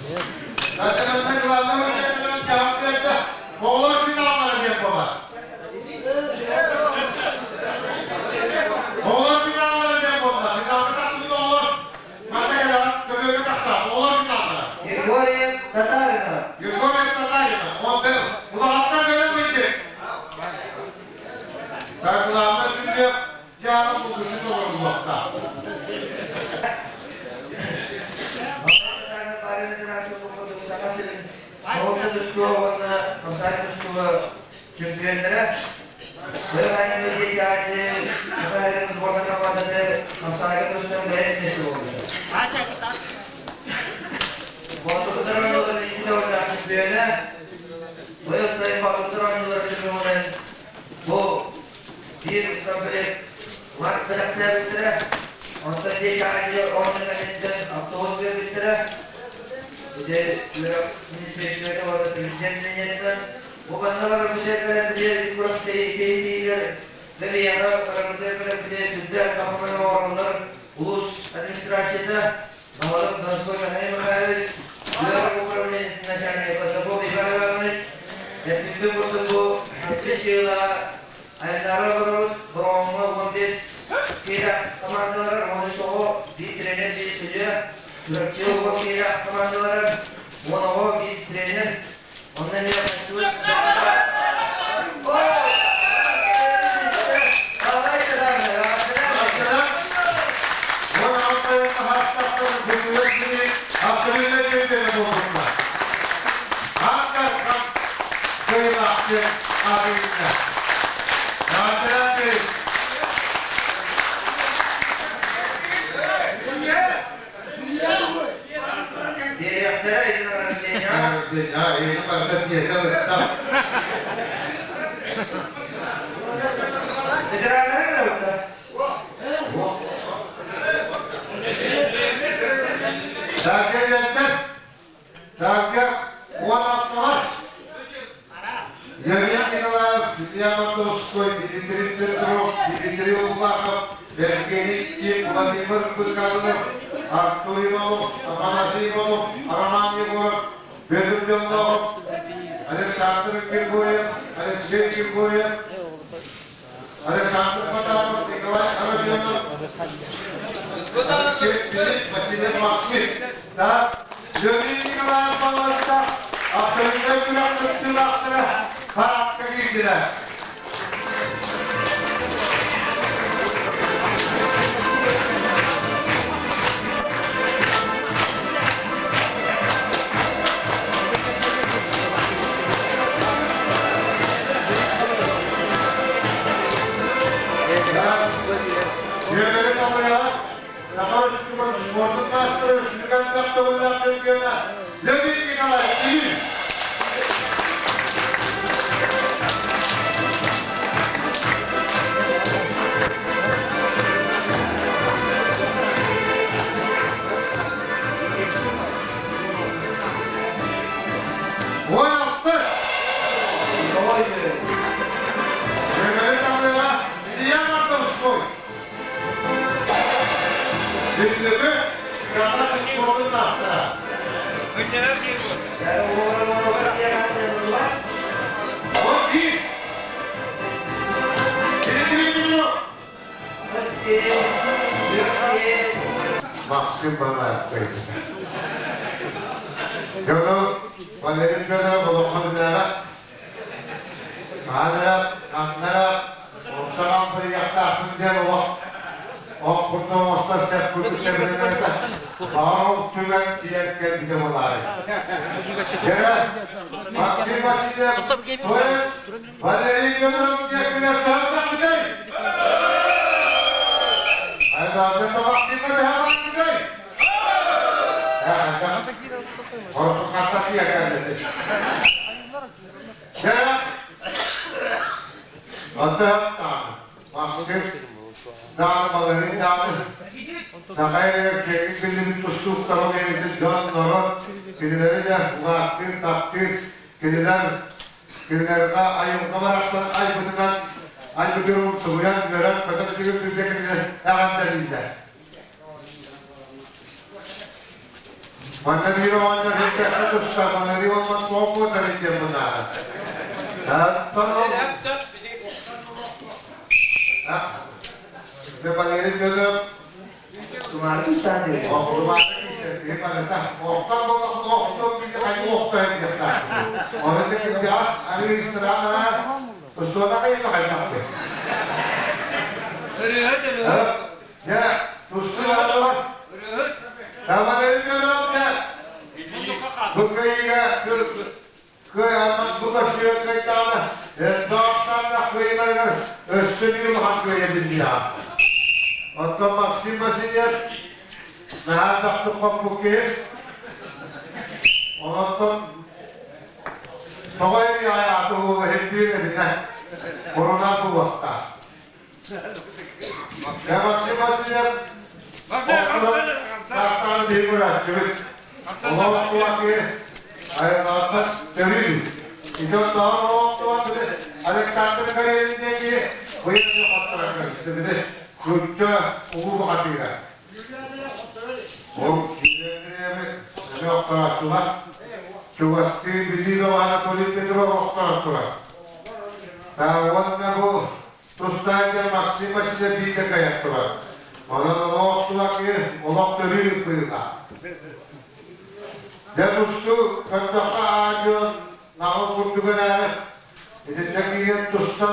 Национальнай главный участникам дьаһал биэрдэ. Оҕолор финаллара диэн буолар. Оҕолор финаллара диэн буолла. Финалга тахсыбыт оҕолор манна кэлэҕит, көмүөлгэ тахсар. Оҕолор финаллара. Григорьев Татаринов. Григорьев Татаринов. Он был. Улааттан бэлэм ыйдык. Так, главное судья дьаама булгуччу толоруллуохтаах. Саха сирин норуотун тустууга уонна хамсаан тустууга чөмпүйүөннэрэ Быйыл айымньы диэки Саха сирин сборнай хамаандаты хамсааҥҥа тустан бэйэс миэстэ буолбута. Боотурдар оонньууларын икки төгүллээх чөмпүйүөнэ быйыл сайын Боотурдар оонньууларын түмүгүнэн бу биир комплект лак бэлэхтээбиттэрэ, онтон диэки Азия оонньуу кэнниттэн автобус биэрбиттэрэ. Ити үөрэх министиэристибэтэ уонна президент линиятынан бу манна барарбытыгар кэлэрбитигэр курас кэйиитиилэр бэйэҕэ барарбытыгар кэлэрбитигэр сүрдээх капаманы оҥороннор улуус администрацията Баһылык Донской Михаил Михайлович, үөрэх управлениетын начальнига Протопоп Иван Иванович, эппиппин курдук бу иккис дьыала айаннаары олоробут, Бороҕоҥҥо 15 киилэ командалара, 13 оҕо, биир тренер, биир судьуйа, Чурапчы 10 киилэ командалара, 10 оҕо, биир тренер, онно эмиэ хаччыбыт Биэриэхтэрэ Ветераннары да Саргылеттер, Саргы 16-лар. Евгений Николаев, Илья Мордовской, Дмитрий Петров, Дмитрий Улахов, Евгений Ким, Владимир Быкадынов, Артур Иванов, Афанасий Иванов, Роман Егоров, Петр Беллов, Александр Григорьев, Алексей Григорьев, Александр Потапов, Николай Арабьянов, Алексей Филипп, Василий Максим, да, Леонид Николаев балларыта абсолютнай күрэх кыттыылаахтара парадка киирдилэр. Үөрэҕи салайара Саха Өрөспүүбүлүкэтин спордун маастара үсүһүк элбэх төгүллээх чемпиона Леонид Николаев Илин. 16. Үөрэҕи салайара Илья Мартовской. Бүллүгү Саха спордун маастара. Он bir. Максим Балаев Дьону Валерий Федоров олоххо билээҕит. Хаанара, ханнара, умсаҕан бырыйахтаахпын диэн олох ох курдук оҥостор сэп курдук сэбирэнэртэ баҕар ол түгэн тиийэн кэлбитэ буолаарай. Дьэ, Максим Васильев, то есть Валерий Федоров диэккилэр таһырдахпытай? Айдаабыта Максимка таһырдахпытай? Хороху хаттахия кэллэти. Дьэ, Ата Максим дааны Баларин дааны Сахай кэҥик биллибит тустууктарын эбитин дьон норуот кинилэри да убаастыыр, таптыыр, кинилэр кинилэргэ айылҕа барахсан айбытынан айбытын умсугуйан, үөрэн, көтө бүтүгүн билгэ кинилэр эҕэрдэлииллэр. Манна биир оҕонньор илдэххэ туста, Валерий уолбат туох буотар диэн бынаара. Оттон ол Валерий Федоров Тумаары тустаан диэн. Тумаары киирсэр киһи барыта. Охтон буоллахпына охтуом диye хайа охтон диэхтаахпын. Оны да кырдьаҕас арыы ресторан тустуона хайыта хайдахтый? Дьэ, тустуу баралар. Валерий Федоров дьэ бу кыайыыга кыайаммат бу көрсүө кыайтаҕына элбэх ахсааннаах кыайыыларыгар өссө биир улахан кыайа биллиэҕэ. Оттон Максим Васильев наһаа элбэхтик хоппут киһи. Онтон тоҕо эрийэҕэй ааты уолу иһин эбинэ курунан булуохтаах. Дьэ Максим Васильев Таахтаҕын биһиги көрөөччүбүт. Олох кулаки айылҕаттан төрүүр. Ити оттоон олох тула били Александр Карелин диэн киһи быйыл хотторон көрүстэ били нуучча улуу бухатыыра. Ол Кириэми эмиэ охторооччулар. Чугастыы Бүлүү бөҕө Анатолий Петров охторон турар. Уонна бу Тустаах диэн Максим Васильев биирдэ кыайан турар. Онон олох тула киһи олох төрүүр быыла. Дьэ тустуу көрдөххө аадьуон наҕыл курдук эрээри итиннэ киирэн тустан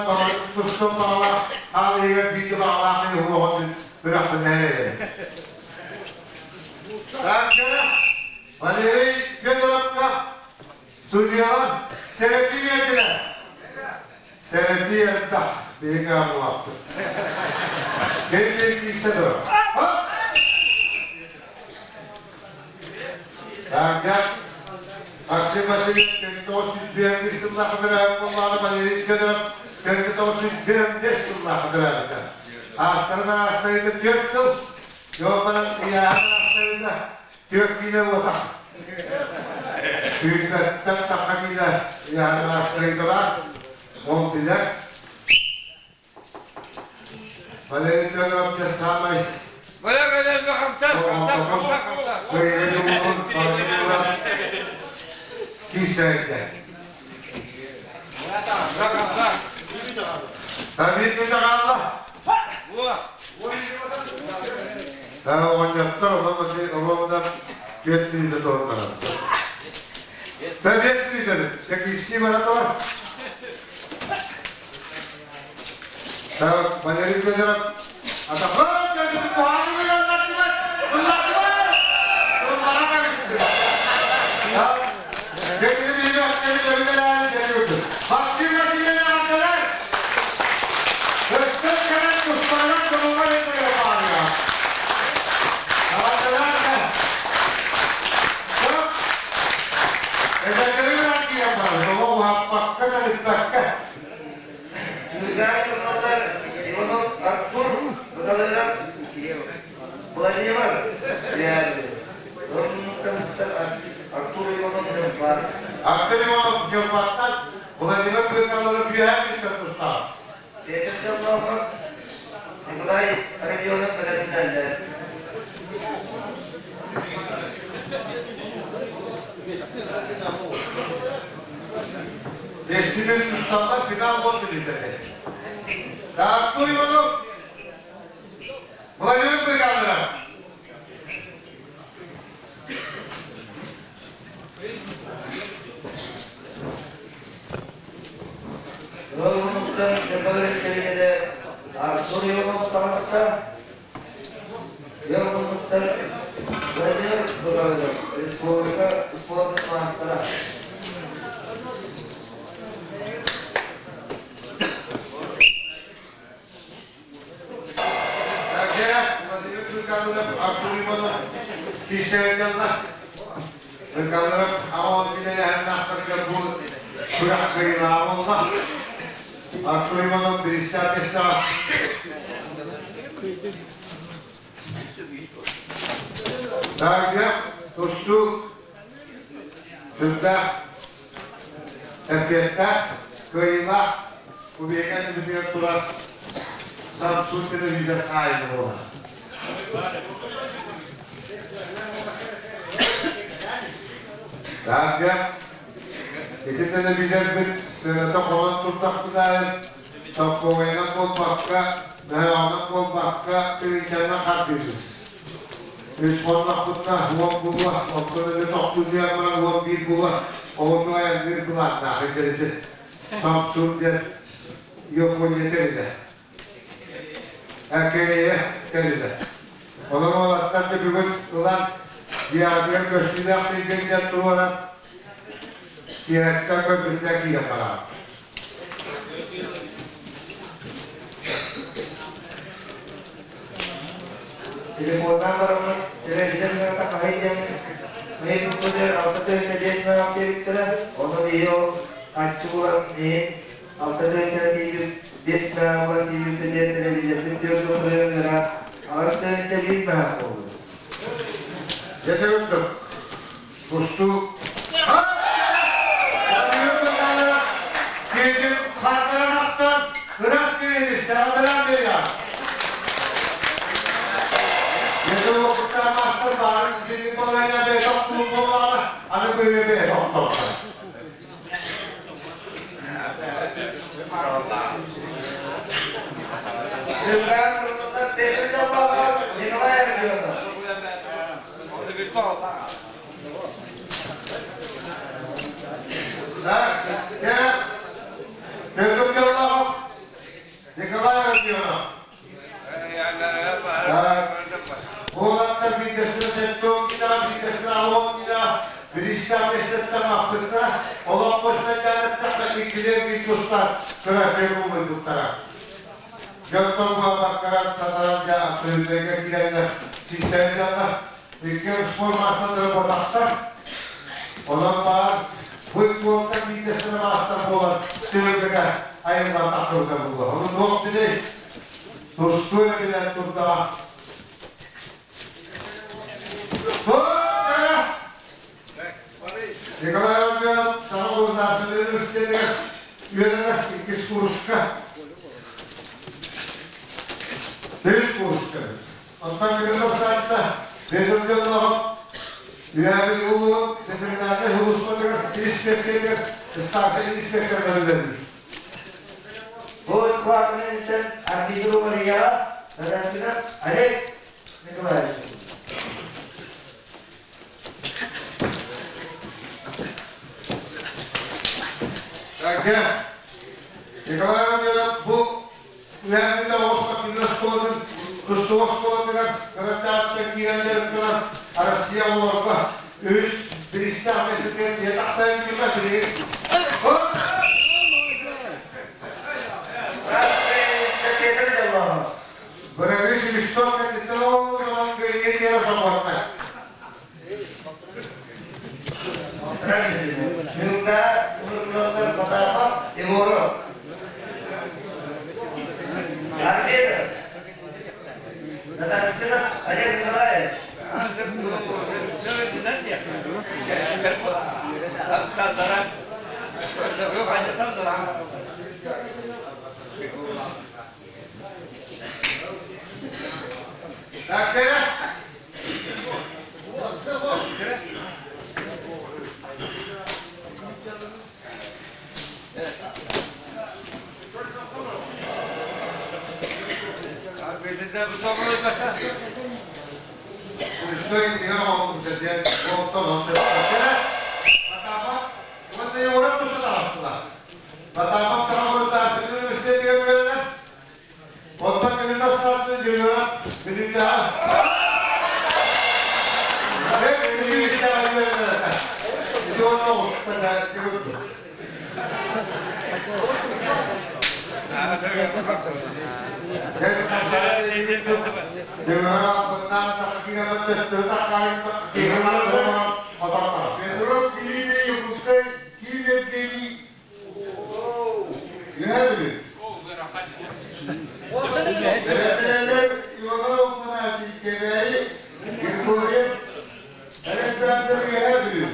тустан баҕалаах аал иһигэр биирдэ баҕалаах киһи уоҕун күрэхпинээр эрэ. Так, Валерий Федоровка судьуйалар сэрэтии биэрдилэр. Сэрэтии элбэх, биһиги аҕалаахпыт. Кэлбиэ киирсэ турар. Таанга Максим Васильев 1901 сыллаахха төрөөбүт буоллаҕына Валерий Федоров 1905 сыллаахха төрөөбүтэ. Аастарын аастарыыта 4 сыл, Дьуоппанан ыйааһын аастарыыта 4 киилэ уотах. Сүүрбэттэн тахха киилэ ыйааһын аастарыыта баар. Ол билэр. Валерий Федоров те самай киирсэргэ. Табит бүтэ хаалла. Оҕонньоттор оҕонньоттор 4 мүнүүтэ туолларар. Да 5 мүнүүтэ. Чэ киирсии бара турар. Так, Валерий Федоров, атаха Максим Васильевич ардылар! Өстөн кэлэн тустарынан көмөҕө Эдэрдэрин киирэн барар, тоҕо уһаппакка, тэлиппэккэ. Түмүктээх дьоннордор Иванов Артур Быталыырап Владимир Оруннуктан Артур Иванов Ньурба. Артур Иванов Ньурбаттан Владимир Быкаловы үөһээ бүттэн тустаах. Петр Дьоллоохов Николай Родионов бэлэмнэллэр. Фестиваль тусталлар финал вот мүнүүтэтэ. Артур Иванов Владимир Быкалов. Ыал Ньурба Артур Иванов таҕыста. Ыал Владимир Быраҕынов, республика спорт маастара. Владимир Михайлов, Артур Иванов киирсээҥҥэ Михайлов аҕа билээһиннээхтэргэ бу күрэх кыайыылааҕа буолла. Артур Иванов биристээх миэстэҕэ Дарья тустуу сүрдээх эппиэттээх, кыайыылаах кубиэкэн бүтүгэр турар Samsung телевизор хаайына буолар. Таһырдьа ити тэлэбиисэрбит сыаната хонон турдахпытаайын сокуонайынан буолбакка, мөһөөҕүнэн буолбакка тыһыынчанан хардыыбыз. Үс хоннохпутуна 10 буолуо, онтон өлө тохтуу түһэн баран 11 буолуо, оҕонньор айанныыр былааннаах ити Самсун диэн Япония тэрилэ. Корея тэрилэ. Онон уолаттар да бүгүн ылан дьиэҕитигэр көстүүлээх сиргэ илдьэн туруоран киэһэттэн көрбүтүнэн киирэн бараҕыт. Телефоннаан бараммыт телевизор мыата хаһый диэн мэй буппутугар 6 5 мөөх диэбиттэрэ, ону биһи ол харчы булан иһин 6 000 тиийбит, 5 мөөх булан тиийбиппит диэн телевизорбыт 4 тыһыынча 81 мөөх буолбут. Дьэ көрдүк. Тустуу. Киһитин хардарын ахтан ырас киһини беря. Если опытта мастер баарын сини балайна бэйэ тохтуу аны көйө бэйэ тохтоохтор. Күннээх муруннар Петр Дьоллоохов, Николай Родионов. Так, Петр Дьоллоохов, Николай Родионов. Так, уолаттар биирдэстэрэ 70 кило, биирдэстэрэ 60 кило, бириистээх миэстэттэн маппыттара, олохпосунан дьаанаттахха иккилэр биир тустар көрөөччү буолбуттара. Дьонтон буолбаккаран сатаран дьа төлөбүгэ киирэннэр тиссэрдэллэр, икки спорт маастардара буолбатахтар. Онон баар бу уолтан биирдэстэрэ маастар буолан түһүлгэгэ айыллан тахсыбыта буолуо. Ону туох билей, тустуу эрэ билэн турдаҕа. Николай Андреев саҥа государственнай университетыгар үөрэнэр иккис курска. Үһүс курска. Оттон Петр Саатта Петр Дьоллоохов Үөһээ улууһун ветеринарнай сулууспатыгар инспекциятыгар ыстаарсай инспекторынан үлэлиир. Бу скважинаниттан арбитр Марияҕа Тараскина Олег Николаевич. Так, Николай Андреев бу Үөһээ оҕо спортивнай оскуолатын тустуу оскуолатыгар кыраттаахтар киирэн дьарыктанар Россия оҕолорго үһүс бириистээх миэстэтигэр тиийэ тахсан билигин Петр Дьоллоохов. Бырагы Свисток кэнниттэн оҕолорунан кыайыы диэри соппотта. Мүнка Урукулаттар Потапов Егоров. Арбитр. Татарскинов Олег Николаевич. Так, кere. Үстөй дигэн оҕолум диэн уолтан он кere. Потапов уонна Егоров туста таҕыстылар. Потапов саҥа государственнай университетыгар үөрэнэр. Оттон кинилэр саатын дьүлүрэ бүлүүтэҕэ. Үчүгэйдэҕэ үөрэнэр этэ. Ити уонна оҕуста тигурду. Петров Дмитрий Якутскай Ким Евгений Үһэ Бэрэбинэлэр Иванов Афанасий Кэбээйи Григорьев Александр Үөһээ Бүлүү.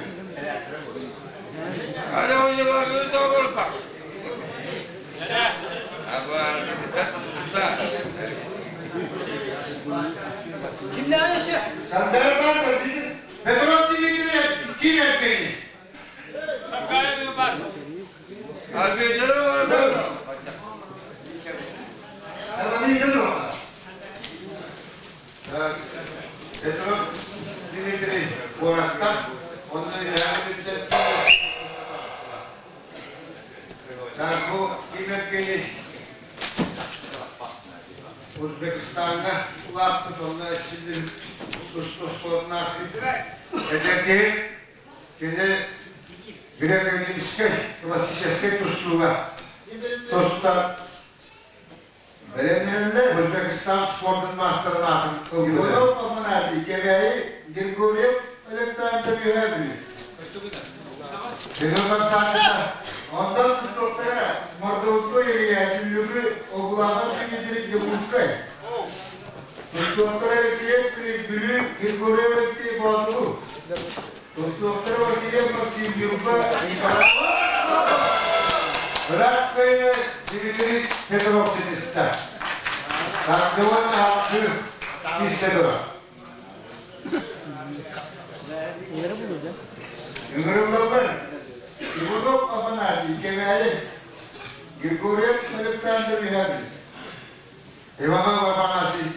Петров Дмитрий Ким Евгений. Узбекистаҥҥа улааппыт, онно эрчиллибит тус-тус ааспыт. Эдэр киһи кини греко-римскэй классическай тустууга тустар Бэлэмнэнэллэр. Узбекистан спордун маастарын аатын ылбыта. Иванов Афанасий, Кэбээйи, Григорьев Александр Үөһээ Бүлүү. Кини утарсааччыта Онтон тустууктара Мордовской Илья, Түллүгү, Обулахан Дмитрий Дьокуускай. Тустууктара Алексеев Бүлүү, Григорьев Алексей Боотулу. Тустууктара Васильев Максим Ньурба, Николай Ыраас кыайыыны Дмитрий Петров ситистэ. Тардыуан ааттыы киирсэ турар. Ыҥырыллаллар Иванов Афанасий, Кэбээйи, Григорьев Александр Михайлович. Иванов Афанасий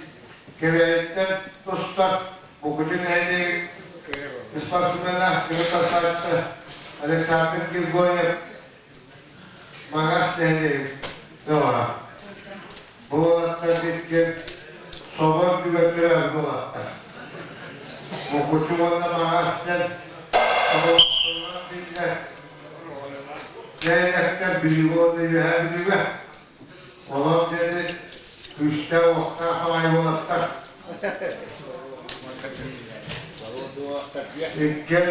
Кэбээйиттэн тустар Букучу нэһилиэгин спортсмена, кыргызстааччы Александр Григорьев Маҥаас нэһилиэгин бөҕөһө. Бу уолаттар иккиэн собор түгэттэрэ буолаттар. Мукучу уонна Маҥаас диэн соболоохторунан биллэр нэһилиэктэр Бүлүүгэ уонна Үөһээ Бүлүүгэ. Онон диэни күүстээх-уохтаах баҕайы уолаттар. Иккиэн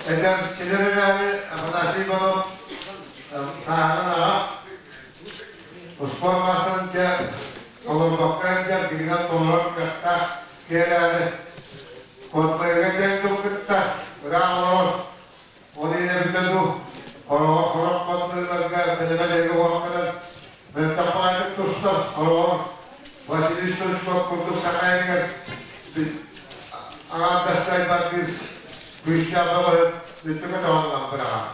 эдэрчилэр эрээри Афанасий Иванов сааһынан аҕа успуорт маастарын дьэ толорбокко сылдьар дьиҥинэн толорор кыахтаах киһи эрээри Куотпайга диэн дьон кытта ыраах олорор. Ол иһин эбитэ дуу, хороҕор хорох баттыыларга бэлэмэ уохханан мөлтөх баҕайытык тустар хороҕор Василий Стручков курдук саха иһигэр аҥаардастай бардыыр күүстээх бөҕөһүт бүттү көтөҕөн быраҕар.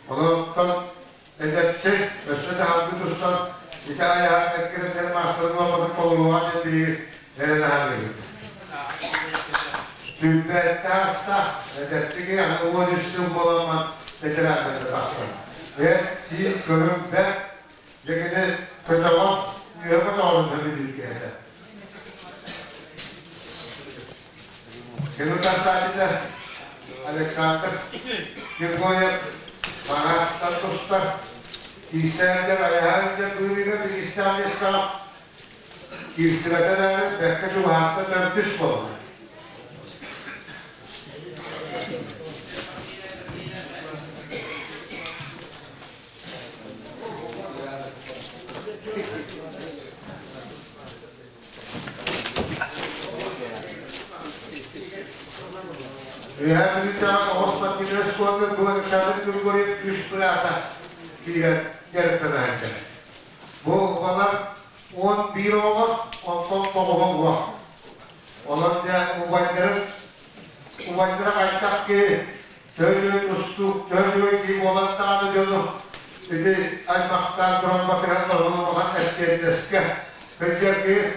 Онон эдэрчи өссө да салгыы тустан ити айаһа эккирэтэр маастарын уопутун толоруоҕа диэн биһиги эрэнэ саныыбыт. Сүүрбэттэ ааста, эдэрчиги аны 13 сыл буоламмын ветераннарга тахсан. Эт, сиин, көрүҥ, бэрт, дьэ көтөҕөн, үөһэ көтөҕөрүн да билииргэ этэ. Кини тахсааччыта Александр Григорьев Маҥаастан тустар, киирсээбитэр айаһа илдьэр быырыыга бириистээх миэстэҕэ киирсибэтэ эрээри бэркэ чугаһаста төрдүс буолла. Үөһээ Бүлүүтээҕи оҕо спортивнай оскуолатыгар бу Александр Григорьев үс быраата киирэн дьарыктана сылдьар. Бу балар 11 оҕолор, онтон тоҕуһа уох. Онон дьэ убайдарын убайдара хайдах киһи төһө тустуук, төһө үчүгэй киһи буолан даҕаны дьону ити аймахтаан туран батыһан оһон улахан эппиэтинэскэ сылдьар киһи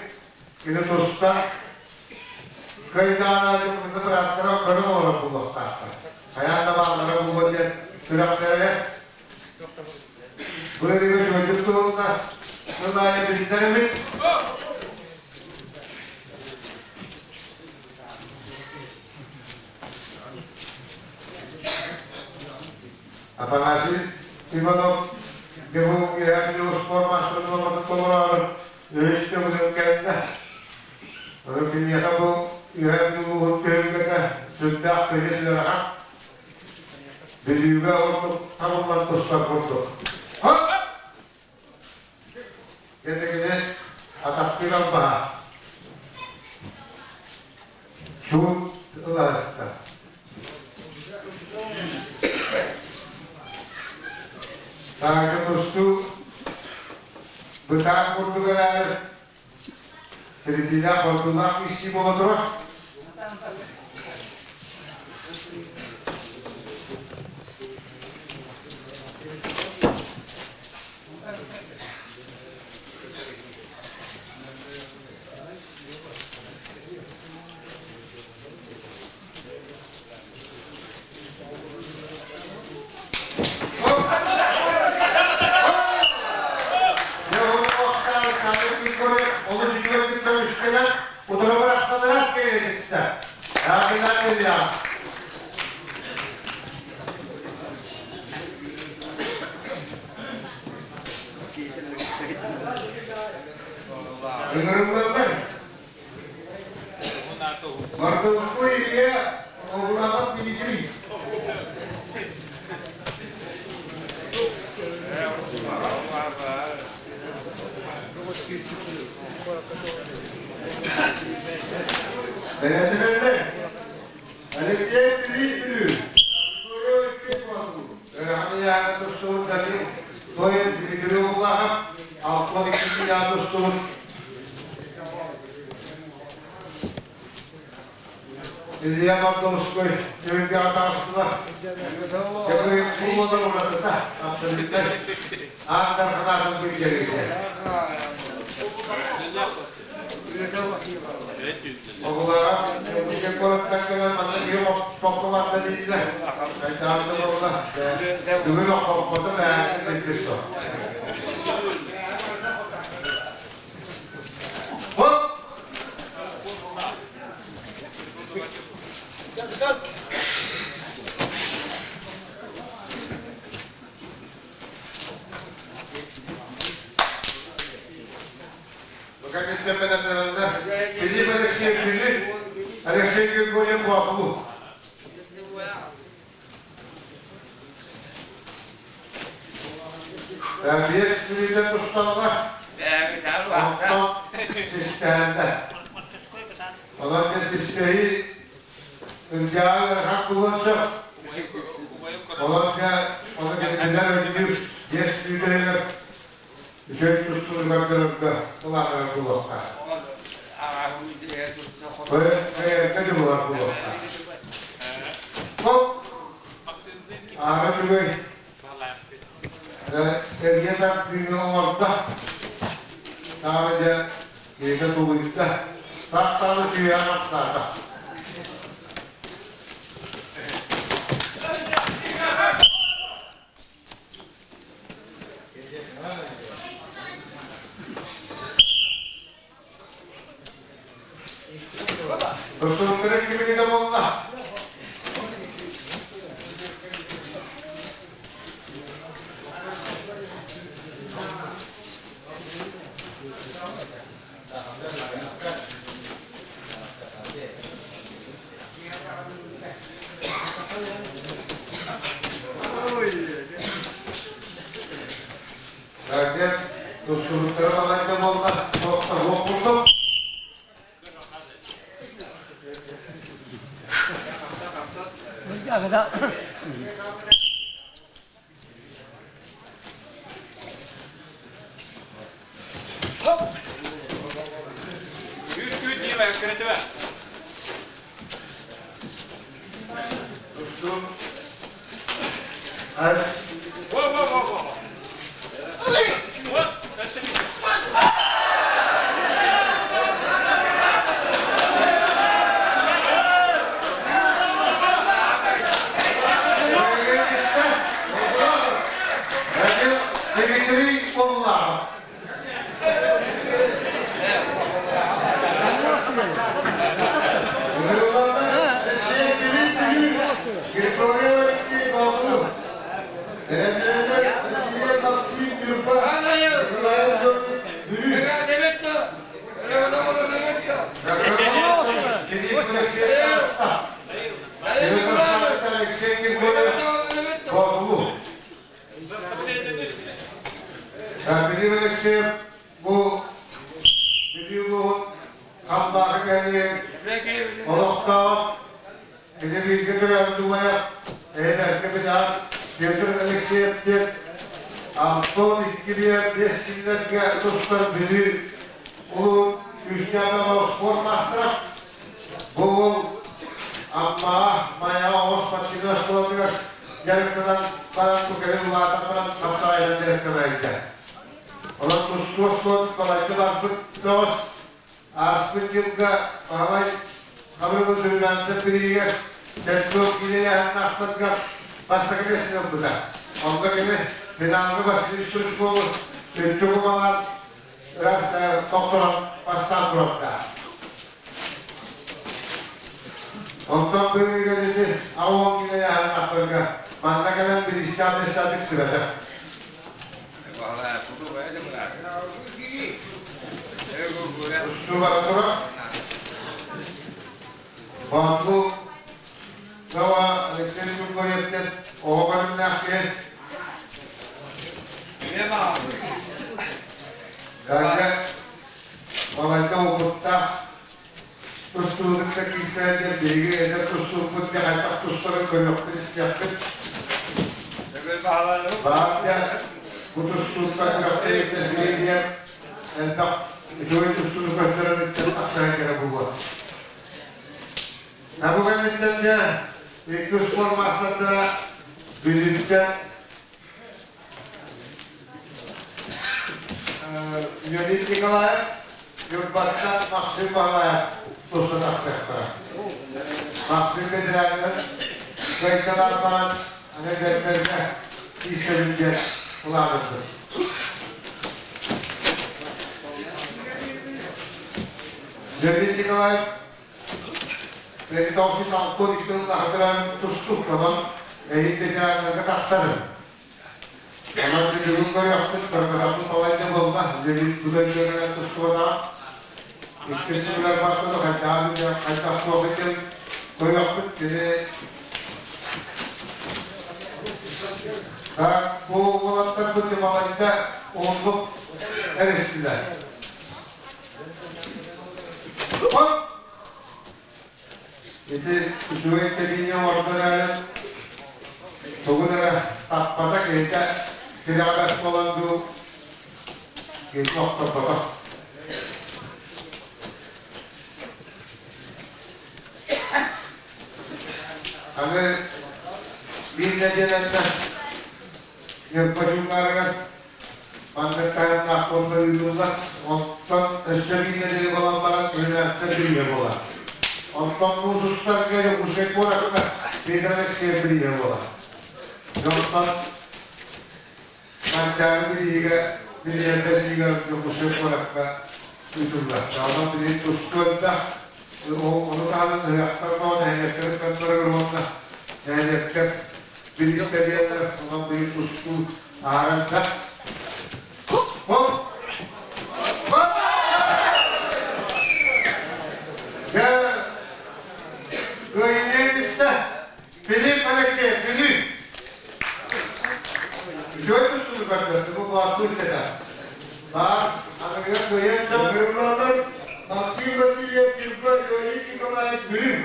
кини туста кыайдаҕына дьон бырааттара көрөн олорор буолуохтаахтар. Хайаан да бааллара буолуо диэн сүрэх сэрэйэр. Быарыга үчүгэйдик туһуннас сыл аайы биллэр эбит. Афанасий Иванов ДГУ үөһээ Бүлүү успуорт маастарын нуорматын толороору үһүс төгүлүн кэллэ. Ону киниэхэ бу Үөһээ Бүлүү улууһун түһүлгэтэ сүрдээх тыйыс ыарахан. Бүлүүгэ ордук табыллан тустар курдук. Кэтэгини атахтыыр албаһа. Чуут ыласта. Таарга тустуу бытаан курдук эрээри тиритиилээх ордуулаах киирсии буола турар. кэлиэтистэ. Эҕэрдэлээн биэриэҕиҥ. Ыҥырыллаллар. Мордовской Илья Обулахов Дмитрий. Бэлэмнэнэллэр. Алексей Филипп Бүлүү. Виктория Алексей Куату. Ыарахан ыйааҕы тустубут Давид Тоев Дмитрий Обулахов, 62 ыйааҕы тустубут Илья Мордовской түһүлгэҕэ таҕыстылар. Дьэ бу буолар уратыта абсолютно аан дархан аатын билдьэрийдэ. Оҕолоро Дьокуускай куораттан кэлэн манна киһи тохто барда дииллэр. Хайдаҕын да буолла. Бүгүн хоппото бэйэтин билбит суох. Хоп! Бу кэнниттэн бэлэмнэнэллэр. Филипп Алексеев Бүлүү, Алексей Григорьев Боотулуу. Биэс мүнүүтэ тусталлар. Онтон систэһэллэр. Онон дьэ систэһии ылдьааҕы ыарахан буолуон сөп. Онон дьэ ону кинилэр өйдүүр биэс мүнүүтэ үчүгэй тустууну көрдөрөргө былааннара буолуохтаах. Көс кыайарга дьулуһар буолуохтаах. Хоп! Аара үчүгэй эргэ тардыыны оҥордо. Таҕа дьэ киһитэ тулуйда. Таах-таҕаны сүүһэ хамсаата. Тустууктара кимигэ буолла? Дьэ, тустубуттара балайда буолла, туох курдук. Үүт диэбэ, кирэтибэ. Тустуу ас Во, во, во, во. Вот, дальше. Дмитрий Курлахов. Алексей Филиппович, Григорий Алексей Павлов, Бэлэмнэнэр Василий Максим Ньурба, Николай Георгиевич Бүлүү. Алексей Григорьев Павлов. Филипп Алексеев бу Бүлүү улууһун Хамбаахы кэлиэн олохтоох кини бииргэ төрөөбүт убайа эһэлэргэ быдаан Петр Алексеев диэн Антон икки биэс кинилэргэ тустар Бүлүү улуун күүстээх спорт маастара. Бу уол Аммаҕа Майаҕа оҕус спортивнай оскуолатыгар дьарыктанан баран бу кэлин улаатан баран хапсаҕайынан дьарыктанар Онон тустуу суот балайда барбыт бөҕөс. Ааспыт дьылга Баһылай Хабырыгы Сүрүмэнсэ бирииһигэр Сергей Киилэйэһиннаахтарга бастакы миэстэни ылбыта. Онно кини финалга Василий Стручкову үрдүк умалаан ыраас тохторон бастаан туруорда. Онтон быыгадити ауон гине яһаннахтарга манна кэлэн биристээх миэстэтик сибэтэх. Устубара тура. Баату Гава Алексей Григорьевтен оҕо көрүҥнээх киһи. Дарга балайда опыттаах тустуутукта киирсээччи биһиги эдэр тустууппут дьэ хайдах тустарын көрүөхпүт истиэхпит. Баар дьэ бу тустууттан күрэхтэһиитэ сириэдийэн элбэх үчүгэй тустууну көрдөрөн иттэн тахсара кэрэ буолуо. Бу кэнниттэн дьэ икки спорт маастардара Бүлүүттэн Леонид Николаев, Ньурбаттан Максим Баһылаев туста тахсыахтара. Максим ветераннар кыайталаан баран аны эдэрдэргэ тиийсэбин диэн былаанырбыт. Леонид Николаев Петрович Антон Иккин тустууктанан эһиил ветераннарга тахсарын. Онон бүгүн көрүөхпүт, көрбөтөхпүт балайда буолла. Леонид Будай тустубатаҕа. Иккис сылыгар барбыта хайдах хайдах суох диэн көрүөхпүт. Кини Так, бу уолаттарбыт балайда уһуннук эристилэр. Ити үчүгэй тэбиини оҥордон эрэн тугун эрэ таппата киһитэ тирээбэт буолан дуу киһитин охторботох. Аны биир нэдиэлэннэ Ньурба Чуукаарыгар Маннык таһымнаах буолла ыытыллар. Онтон өссө биир нэдиэлэ буолан баран номинация бирииһэ буолар. Онтон муус устарга Дьокуускай куоракка Петр Алексеев бирииһэ буолар. Дьонтон Манчаары бирииһигэ бирииһэ бэсиигэр Дьокуускай куоракка ыытыллар. Онон билигин тустуу элбэх. Ону таһынан ыһыахтар буолан нэһилиэктэри көрдөрөр уонна нэһилиэктэр бириистэрийэлэр онон билигин тустуу Ааранда. Хоп! Хоп! Дьэ, кыайыыны түстэ. Филипп Алексеев, Бүлүү. Үчүгэй тустууну көрдөрдө, бу баартыы сэтэ. Баас, аныгыга кыайан сөп. Ыҥырыллаллар Максим Васильев, Ньурба, Леонид Николаев, Бүлүү.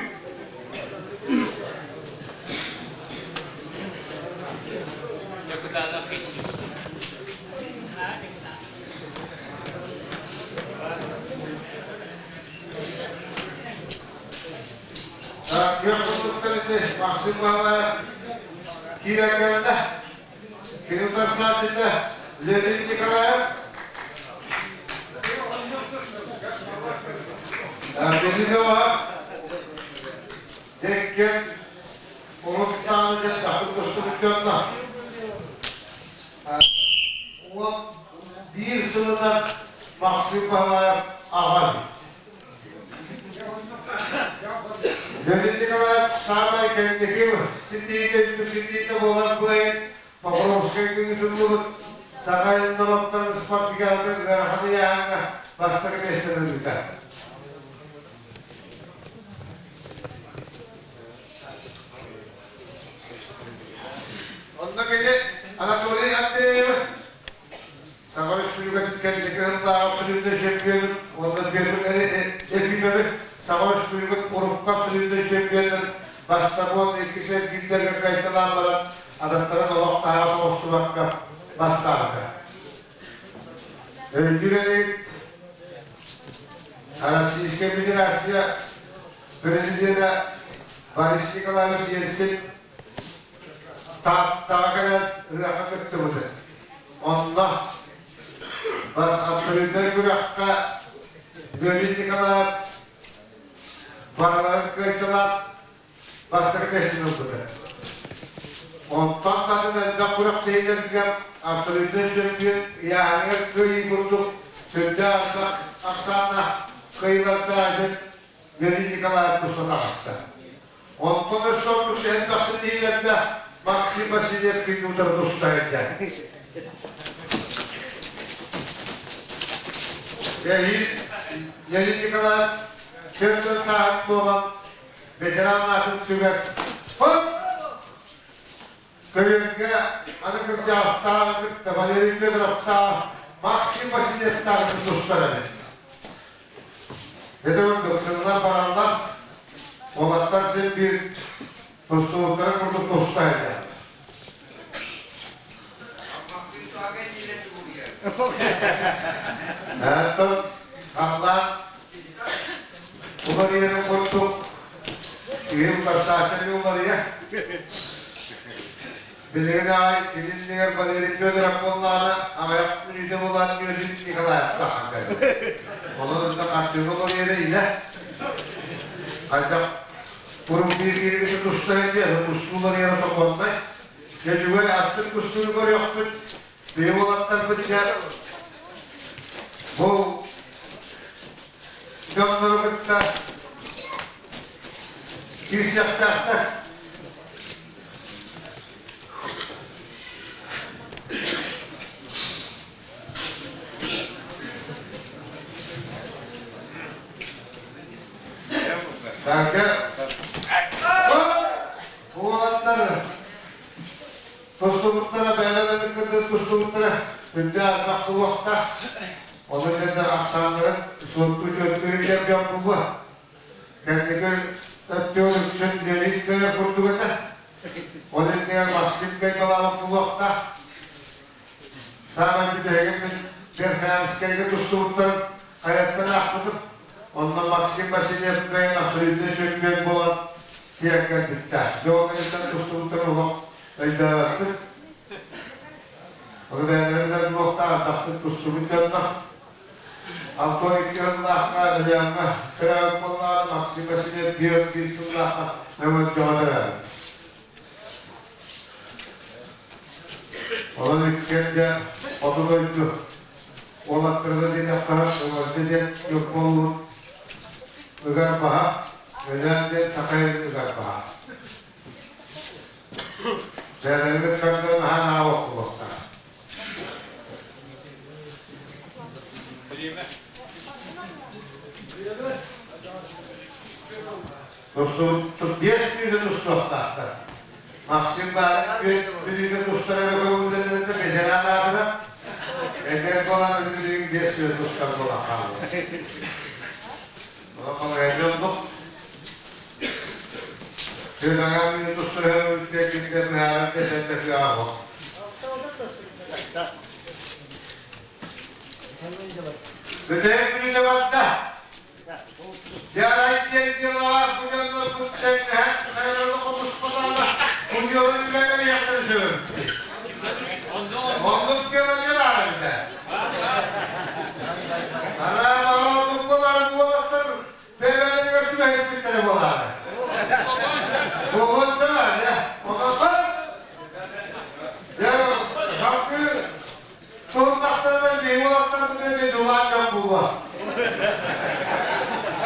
Күөх курдуктар ити Максим Баһылаев киирэн кэллэ. Кини утарсааччыта Леонид Николаев. Билинова Деккен Урут даҕаны дьахтар көстүбүт дьонно 11 сылынан Максим Баһылаев аҕа эбит. Леонид Николаев саамай кэнники ситиитэ үрдүк ситиитэ буолар быайын Покровскайга ыытыллыбыт Саха норуоттарын спартакиадатын ыарахан ыйааһыҥҥа бастакы миэстэни ылбыта. Онно кини Анатолий Андреев Саха Республикатын кэнники сыллааҕы абсолютнай чемпионун уонна Петр Ефимович Саха Республикатын урукку абсолютнай чемпионун бастакы уонна иккис эргиирдэргэ кыайталаан баран атыттарын олох таһаҕас оҥостубакка бастаабыта. Өйдүүр элит Российская Федерация Президенэ Борис Николаевич Ельцин Тааттаҕа кэлэн ыһыахха кыттыбыта. Онно бас абсолютнай күрэххэ Леонид Николаев барыларын кыайталаан бастакы миэстэни ылбыта. Онтон атын элбэх күрэхтэһиилэргэ абсолютнай чөмпүйүөн ыйааһыныгар кыайыы курдук сүрдээх элбэх ахсааннаах кыайыылардаах этин Леонид Николаев туста таҕыста. Онтон өссө ордук элбэх ситиһиилэрдээх Максим Васильев күн утары туста сылдьар. Леонид Николаев 40 сааһын туолан ветеран аатын сүгэр. Хоп! Көйөргө аны кырдьаҕастааҕы кытта Валерий Федоровтаах Максим Васильевтаах тустар эбит. Ити курдук сыллар бараллар, уолаттар син биир тустууктарын курдук туста сылдьаллар. Оттон халлаан уларыйарын курдук киһи утарсааччы уларыйар. Билигин аҕай кининнигэр Валерий Федоров буоллаҕына, аҕыйах мүнүүтэ буолаат Юрий Николаев сахан кэллэ. Онон онно хартыына уларыйара илэ. Хайдах урут биир киһи туста диэн, тустуу уларыйара сокуоннай. Дьэ үчүгэй астык тустууну көрүөхпүт. Биһи уолаттарбыт дьэ бу дьоннору кытта киирсиэхтээхтэр. Таҥка уолаттар тустубуттара бэйэлэрин кытта тустубуттара үрдээх элбэх буолуохтаах. Ону кэннэ ахсааннарын суоттуу-чуоттуу иһиллэр дьон буолуо. Кэнники өттүгэр үксүн Леонид кыайар курдук этэ. Ол иннигэр Максим кыайталаабыт буолуохтаах. Саамай бүтэһигин мин Верхоянскайга тустубуттарын хайаттан аахпытым. Онно Максим Васильев кыайан абсолютнай чөмпүйүөн буолан тиийэн кэлбиттээх. Дьэ ол кэнниттэн тустубуттарын олох өйдөөбөппүн. Ону бэйэлэрин да буолуохтаах элбэхтик тустубут дьоннор. Антон икки сыллаахха Өлөөҥҥө төрөөбүт буоллаҕына, Максим Васильев биир сыллаахха Өҥөлдьөҕө төрөөбүт. Онон иккиэн дьэ хоту дойду уолаттарына диэтэххэ, Өҥөлдьө диэн Ньурба улууһун ыгар баһа, Өлөөн диэн Саха сирин ыгар баһа. Бэйэлэрин ыккардынан аһаан аабат буолуохтаах. Биэс мүнүүтэ тустуохтаахтар. Максим баар мүнүүтэ тустар эрэ көҥүллэнэрэ бэтэрээн аатыра. Эдэр буолан билигин 5 мүнүүтэ тустар буолан хаалла. Онон эдэр оннук. Тыанаҥа мүнүүтэ тустар кинигэ быһаарар дэтэн кыаҕа Бүтэһик мүнүүтэ барда. Дьарай диэн дьыалаҕа бу дьоннорбут тэҥнэһэн сайылары хомуспатаҕына куйуурун үлэлэриэхтэрин сөбүн. Оннук дьыала не баар эбитэ. Араа оннук буолар уолаттар бэйэлэригэр түбэһиспиттэрэ буолаары. Буолуон сөп ээ. Онон дьэ халкы Туһуннахтарына биһи уолаттарбытын эмиэ дьулаан дьон буолуо.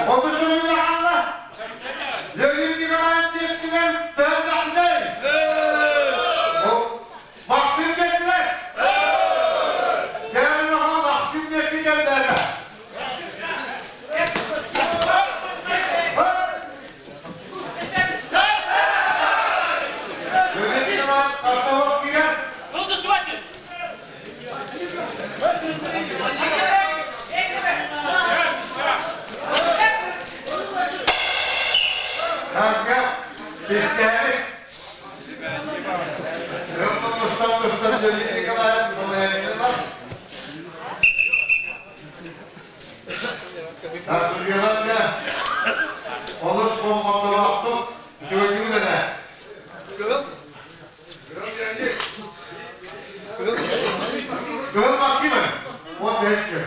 Ону сүрүннэ хаалла. Леонид Николаев диэттилэр, төһөлөөхтэй? Максим диэттилэр. Дьэ, Максим диэки кэлбээтэ. Леонид Николаев харса киирэр. Тарга кистээбит Рылмустан тустан Леонид Николаев балаһыанньалар Тасыргыаларга олус болҕомтолоохтук үчүгэйдик үлэлээ. Кыһыл Максимов, 15 күн.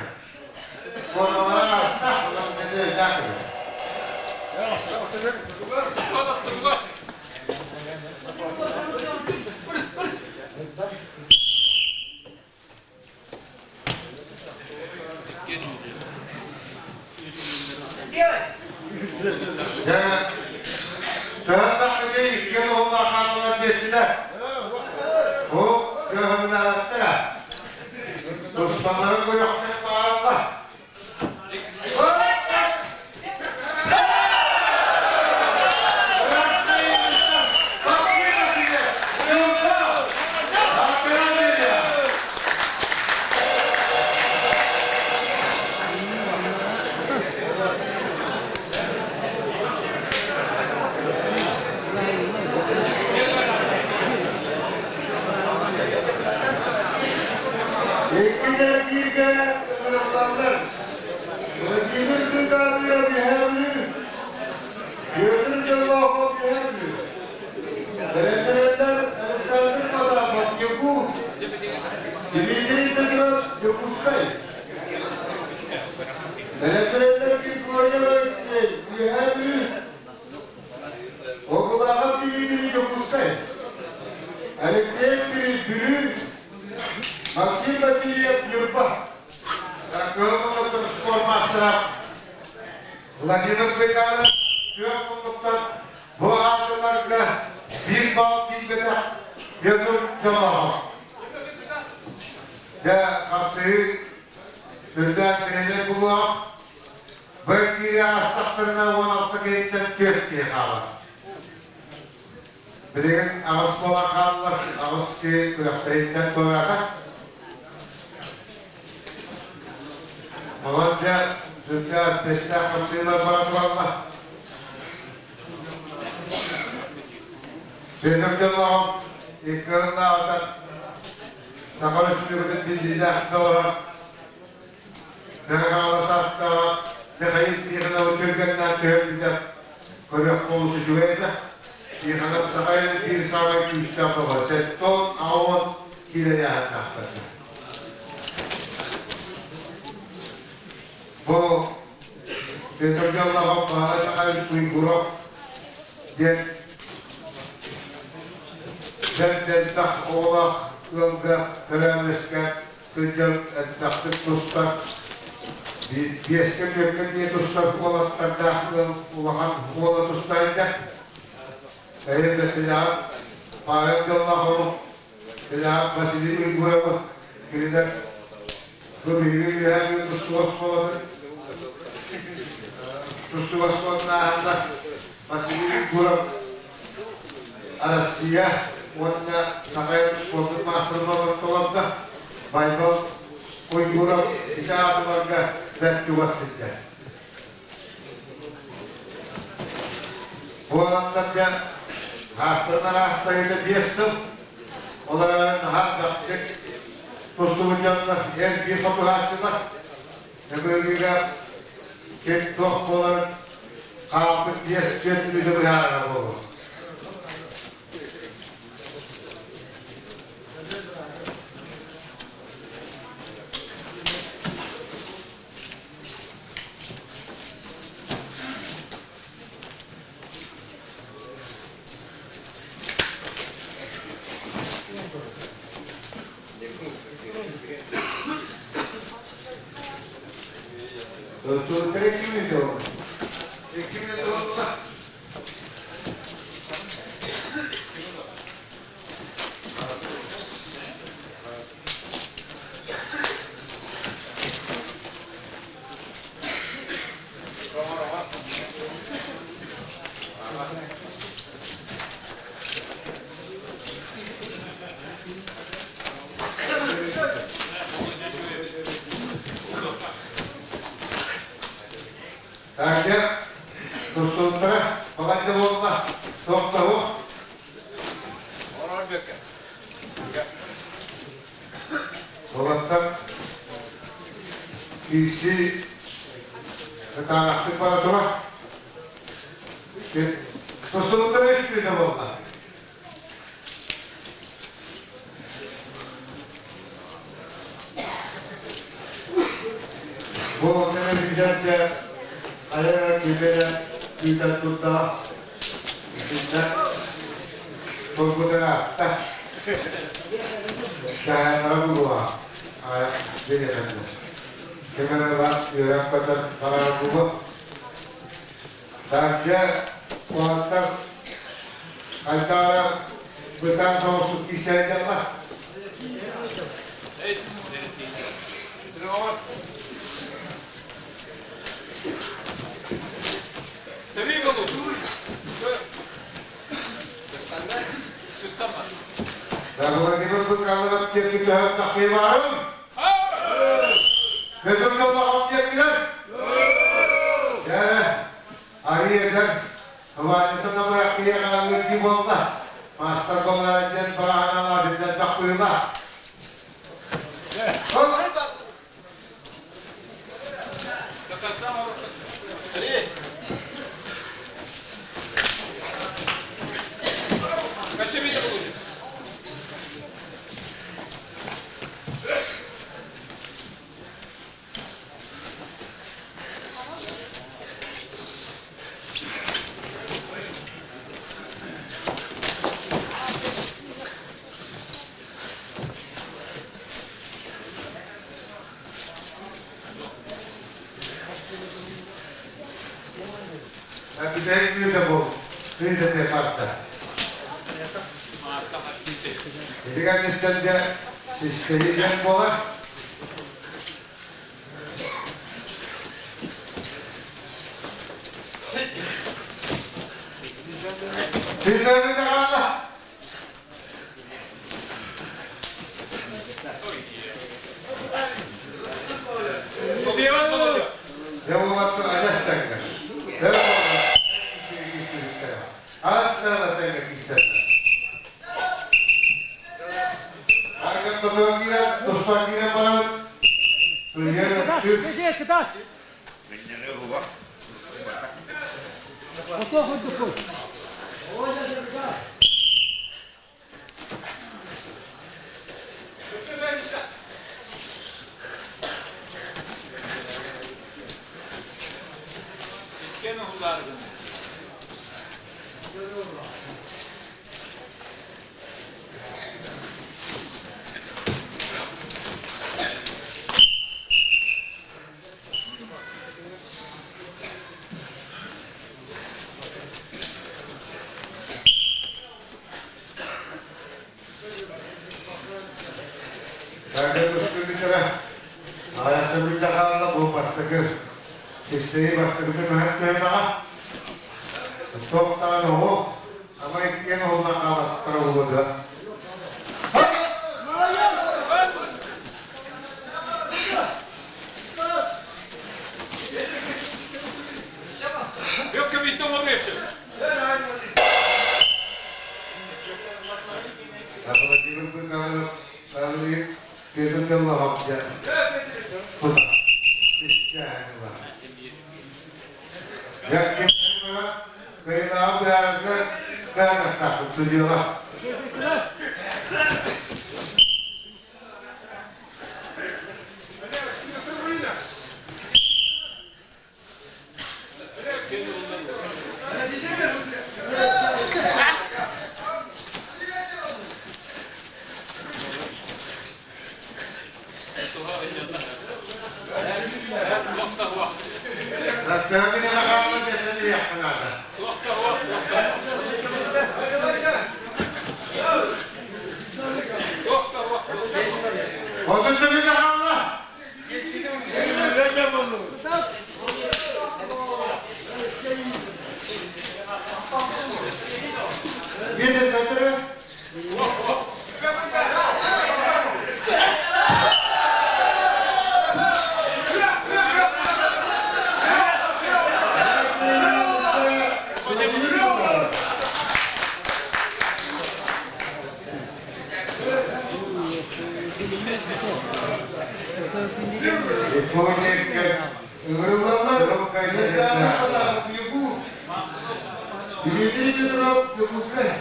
Формалара аста, онон өйдөөх кэлэр. Түстүлэр. Бу кыаһылаабыттара. Тусталларын көрүөхтэрин баҕараллар. Икки эргииргэ ыҥырыллаллар. Владимир Кытаныйа Биһэрлүү, Петр Беллохов Биһэрлүү. Бэлэмнэнэллэр Александр Потапов Якут, Дмитрий Петров Дьокуускай. Бэлэмнэнэллэр Григорьев Алексей Үөһээ Бүлүү, Окулаахов Дмитрий Дьокуускай, Алексей Бүлүү, Максим Васильев Ньурба. Кыһыл муннуктан спорт маастара Владимир Быканов күөх муннуктан бу аатыларга биир балл тиийбэтэх Петр Дьолоохов. Дьэ, хапсыһыы сүрдээх тренер булуох. Бу эргиири аастахтарына 16 киһиттэн түөрт киһи хаалар. Билигин аҕыс буолан хааллар, аҕыс киһи күрэхтэһииттэн туораата. Онон дьэ, сүрдээх бэстээх хапсыһыылар бара тураллар. Петр Дьоллоҕов икки ыһыллааҕыта Саха Өрөспүүбүлүкэтин биллиилээх доҕоро Мэҥэ Хаҥалас Михаил Тихоновы түргэннээн түһэрбитэ көрүөх олус үчүгэй этэ. Тихонов Саха биир саамай күүстээх доҕоро 70-80 киилэ ыйааһыннаахтар. Бу Петр Дьоллоохов Баһылай Михайлович Уйгуров диэн бэрт элбэх оҕолоох ыалга төрөөн-үөскээн сылдьар элбэхтик тустар, биэскэ-түөркэ тиийэ тустар уолаттардаах ыал улахан уола тустайда. Эһиил Билэҕин Павел Дьоллоохову, Билэҕин Василий Уйгурову кинилэр бу биһиги Үөһээ Бүлүү тустуу оскуолатын тустуу оскуолатын ааһаннар Василий Уйгуров Россия уонна Саха спордун маастарын олордо. Байбал Уйгуров ити аатыларга бэрт чугас сылдьар. Буолаттар дьэ аастарын араастайыта 5 сыл, ол эрэн наһаа элбэхтик тустубут дьоннор, эр биир хотуһааччылар, Төбөлүгэр ким туох буоларын хаалбыт 5-4 мүнүүтэ быһаарара буолуо. Достуктара 2 мүнүүтэ буолла. 2 мүнүүтэ буолла. Так, дьэ, тустууттара балайда буолла. Тохтобух. Уолаттар киирсии кытаанахтык бара турар. Тустууттара 3 мүнүүтэ буолла. Бу телевизорга айа күбэрэ күүтэн турда. Итиннэ тургутараатта. Даһааннара булуа. Билетеннер. Кемералар үөрэх көтөр барар бугу. Так, дьэ, уолаттар хайдара Бытаан соҕустук киирсээйдэллэр. Владимир Быкалов диэки төһөн тахсыылаарым? Петр Доллахов диэкилэр? Дьэ, арыы эдэр Ванята намыһах киһиэхэ буолла. Маастар буоллара диэн баҕаһаналаах элбэх быһыылаах. Бүтэһик мүнүүтэ бу күн барда. Ити кэнниттэн дьэ систэһии диэн буолар. Сирдэрин хаалла. Дьэ уолаттар адьас тэҥнэр. Өр буолла. Ас да тэҥҥэ киирсэллэр. Арган тотуон киирэн, тустан киирэн баран, суруйар кыыс. Өрөспүүбүлүкэҕэ Аҕыйахтан хаалла бу бастакы сиссэйи бастакыта көһөн түһүмэҕэ. Туох даҕаны оһох, ама иккиэн оһоллон хаалаттара буолуо дуо? Владимир Павлович Петр Беллахов Кыайыылааҕы быһаарарга быһаарыахтаахпыт судьуйалар. Отут сөбүлэ хаалла. Петр Петрович. Ыҥырыллаллар Александр Потапов Якут, Дмитрий Петров Дьокуускай.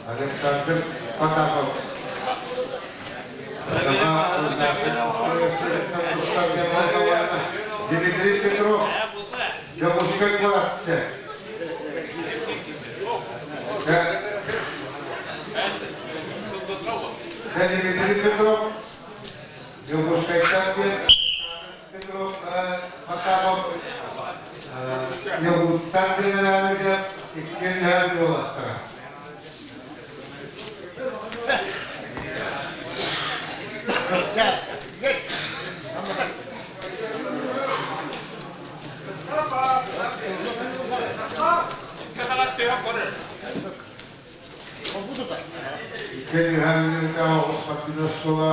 Александр Потапов. Дмитрий Петров Дьокуускай куоратта. Дмитрий Петров Дьокуускайтан диэн Петров Потапов Якуттан диэн иккиэн уолаттара. Икки оҕус суола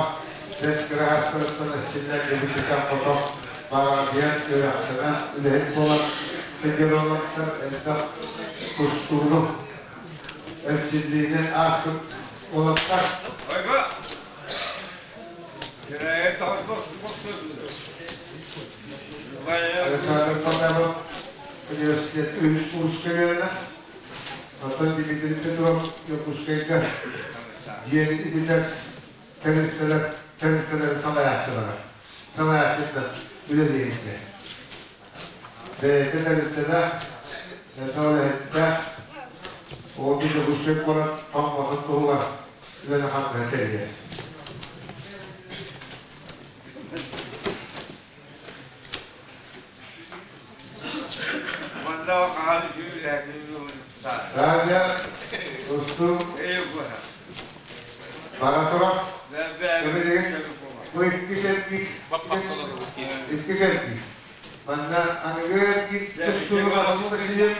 бэрт кыраһаастарыттан эрчиллэн кэбиситэн хотох баҕардыйан үөрэхтэнэн үлэһит буолан сылдьар элбэх тустууну эрчиллиини ааспыт уолаттар. Александр Потапов университет үһүс курска үөрэнэр. Оттон Дмитрий Петров Дьокуускайга дьиэни ититэр тэрилтэлэр тэрилтэлэрин салайааччылара салайааччыттан үлэлиирдэ. Бэйэтэ тэрилтэлээх, үлэһиттээх, ол Дьокуускай куорат тоҥмотун туһугар үлэни-хамнаһы тэрийэр. Радио устуу бара турар. Билигин бу иккис эргиир иккис эргиир. Манна аныгы эргиир тустууну Максим Васильев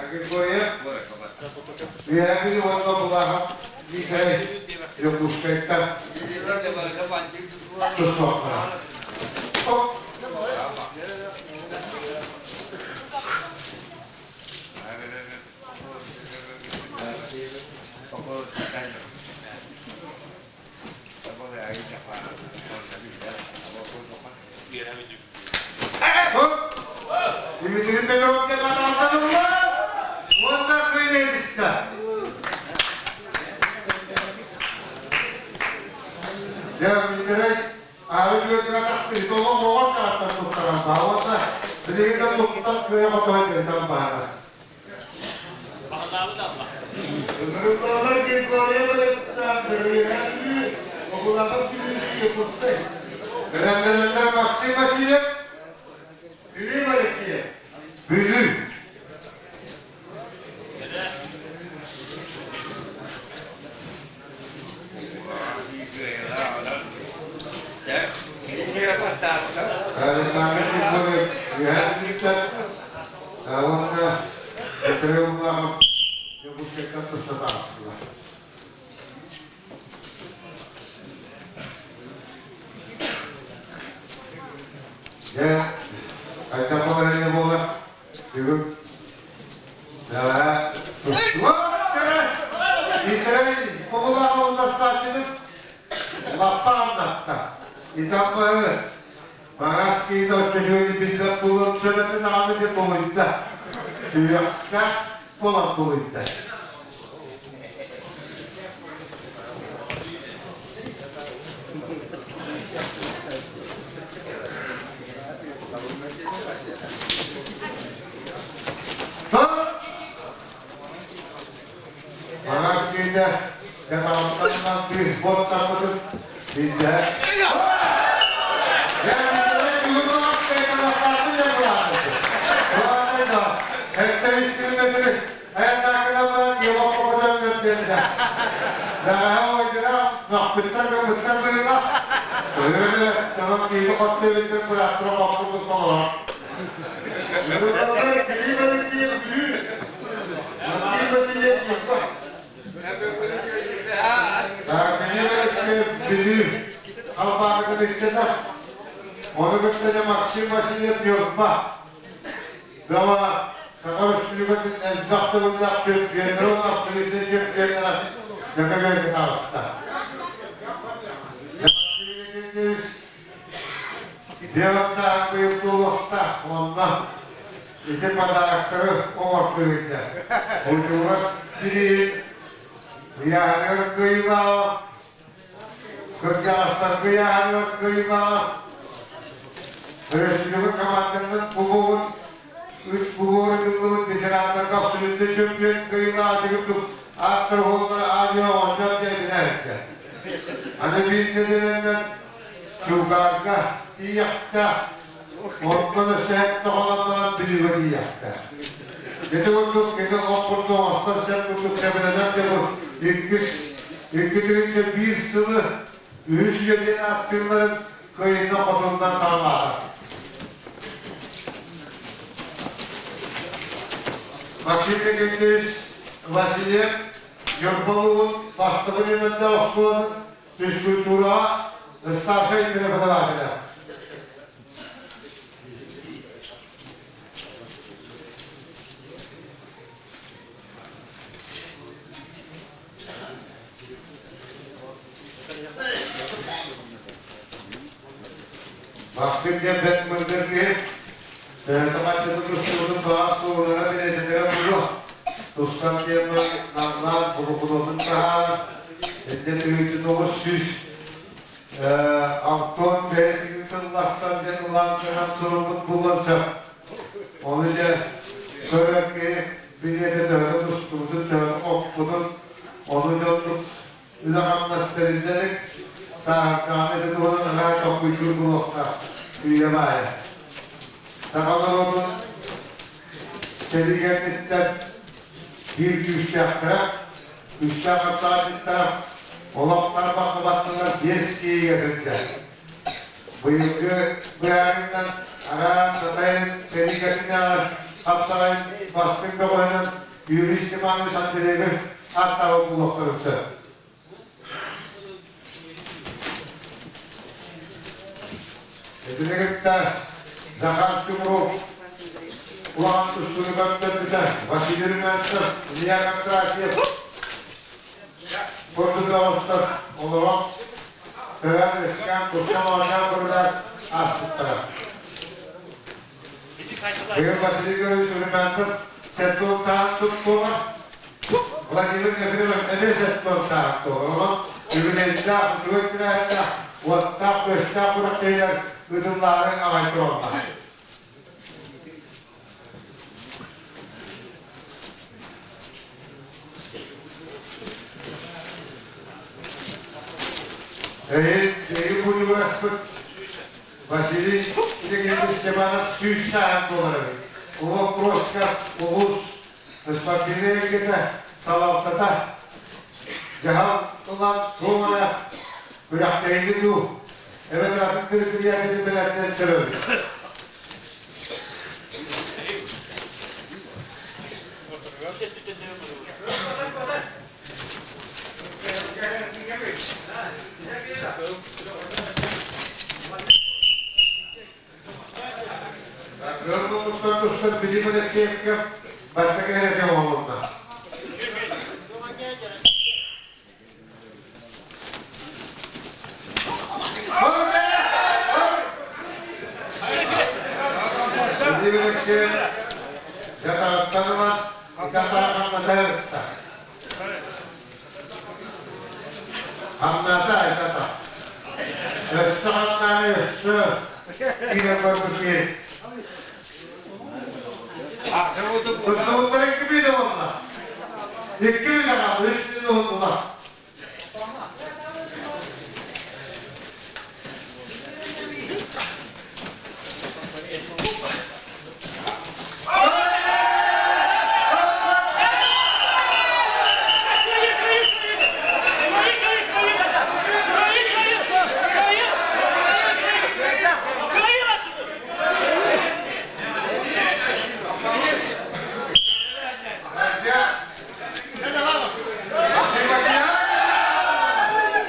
Григорьев Үөһээ уонна Булаахап Миитэрэй Дьокуускайтан тустуохтара. Дмитрий Петров диэн атаҕаттаныллар уонна кыайыы түстэ. Дьэ, Дмитрий аһы үчүгэйдик атахтыы, тоҕо моҕор таҕаттан туттаран баа уонна билигин да туттан кыайа хотуһа тыытан баара. Ыҥырыллаллар Григорьев Александр Үөһээ Бүлүү, Обулахов Дмитрий Якутскай. Бэлэмнэнэллэр Максим Васильев. Бүлүү Алексеев. Бүлүү. Александр Григорьев Үөһээ Бүлүүттэн уонна Дмитрий Обулахов Дьокуускайтан туста таҕыстылар. Дьэ, хайдах балаһыанньа буолар? Бүгүн бэҕэһээ Миитэрэй Хобулаах утарсааччыны лаппа аннатта. Итаппаһы Барас киһитэ оччо үчүгэйдик билбэт буолан сөбөтүн даҕаны дьэ тулуйда. Сүһүөхтээх буолан тулуйда. Барас киһитэ дьэ быыс буоттаппытын билдэ. Ыҥырыллаллар Кирилл Алексеев Бүлүү, Максим Васильев Ньурба. Бүлүү халбаакытын ыччата, ону кытта дьэ Максим Васильев Ньурба Бөҕө Саха Өрөспүүбүлүкэтин элбэх төгүллээх чөмпүйүөннэрэ уонна абсолютнай чөмпүйүөннэрэ Дьөкөгөйгө таҕыста. Максим Иннокентьевич Белым сааһын быйыл туолуохтаах уонна ити подароктары оҥортуруйда. Бутуурас бирииһин ыйааһыныгар кыайыылааҕа, кырдьаҕастарга ыйааһыныгар кыайыылааҕа, өрөспүүбүлүкэ команданан кубогун үс кубогар ытыллыбыт ветераннарга абсолютнай чөмпүйүөн кыайыылааҕа курдук ааттар уһуллар аадьыа оҕонньор диэн билээбиттэр. Аны биир нэдиэлэнэн Чугаарга тиийиэхтээх, онтон өссө тоҕолон баран Бүлүүгэ тиийиэхтээх. Ити курдук кини ох курдук оҥостон сөп курдук сэбилэнэн да бу иккис икки тыһыынча биир сылы үһүс үйэ диэн ааттыылларын кыайыынан-хотунунан саҕалаата. Максим Никитич Васильев Ньурба улууһун бастакы нүөмэрдээх оскуолатын физкультураҕа старшай преподавателэ. Максим диэн бэрт мындыр киһи, төһөтө хаччыты тустубутун баҕар суоллара билэтинэрэ буолуо. Тустан диэн намнаан булукунуотун таһаарар, иннэ түһүүтүн 900 Антон бэйэсигин сыллахтан диэн ылан гынан суруммут буолуон сөп. Ону дьэ көрөр киһи билиэтэ төһөтө тустубутун, төһөтө хоппутун, ону дьоннук үлэ-хамнас тэриллэ илик, сааһырдаҕына ити туһунан наһаа толкуйдуур буолуохтаах сыыйа баайа. Саха норуотун сэрии биир күүстээхтэрэ, күүстээх хапсаҕайдыттара олох тарбахха баттанар биэс киһигэ сылдьар. Быйылгы быһаарыынан араас сатайын сэрии хапсаҕайын бастыҥ бөҕөһүнэн Юрий Степанович Андреевы ааттаабыт буолуохтарын сөп. Итини кытта Захар Чумров улахан тустууну көрдөрбүтэ Василий Румянцев, Илья Кондратьев курдук оҕустар олорон төрөөн-үөскээн тустан оонньоон көрүлэр ааспыттара. Быйыл Василий Григорьевич Румянцев сэттэ саат суп буолар. Владимир Ефремов эмиэ сэттэ саат буолар. Онон үбүлүөйдээх, үчүгэй тэрээһиннээх, уоттаах-күөстээх күрэхтэһиилэр ыытыллаары аҕай тураллар. Эһиил биһиги кутугураспыт Василий Сергеевич Степанов 100 сааһын буолар эбит. Бу боппуруоска улуус спортивнай эйгэтэ, салалтата дьаһал ылан туох эрэ күрэхтэһиини дуу, эбэтэр атын мероприятиены бэлэмнээн сөрөбүт. Кыыл тустан Филипп Алексеевка бастакы эрэтэ оҥоһулунна. Филипп Алексеев жатағыттан ылан, итахарахаммата ытта. Хамната айтата. Өссө хамнааны өссө киирэн барбыт киһи. Тустубуттар икки биирэ буолла. Икки үлэҕэ үс күн уһуннулар.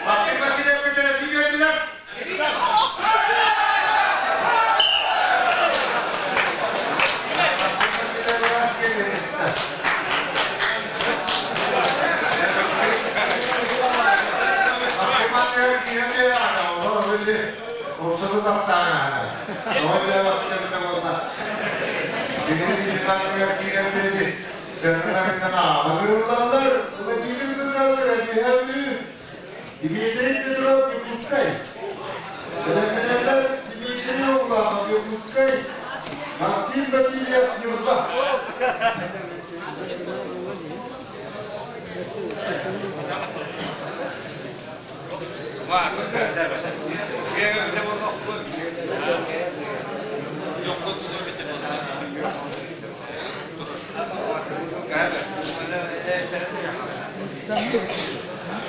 Максим Васильевка сэрэтии биэрдилэр. Ыҥырыллаллар Владимир Михайлов Эбиһэ Дмитрий Петров Якутскай, Бэлэмнэнэллэр Дмитрий Угланов Якутскай, Максим Васильев Ньурба.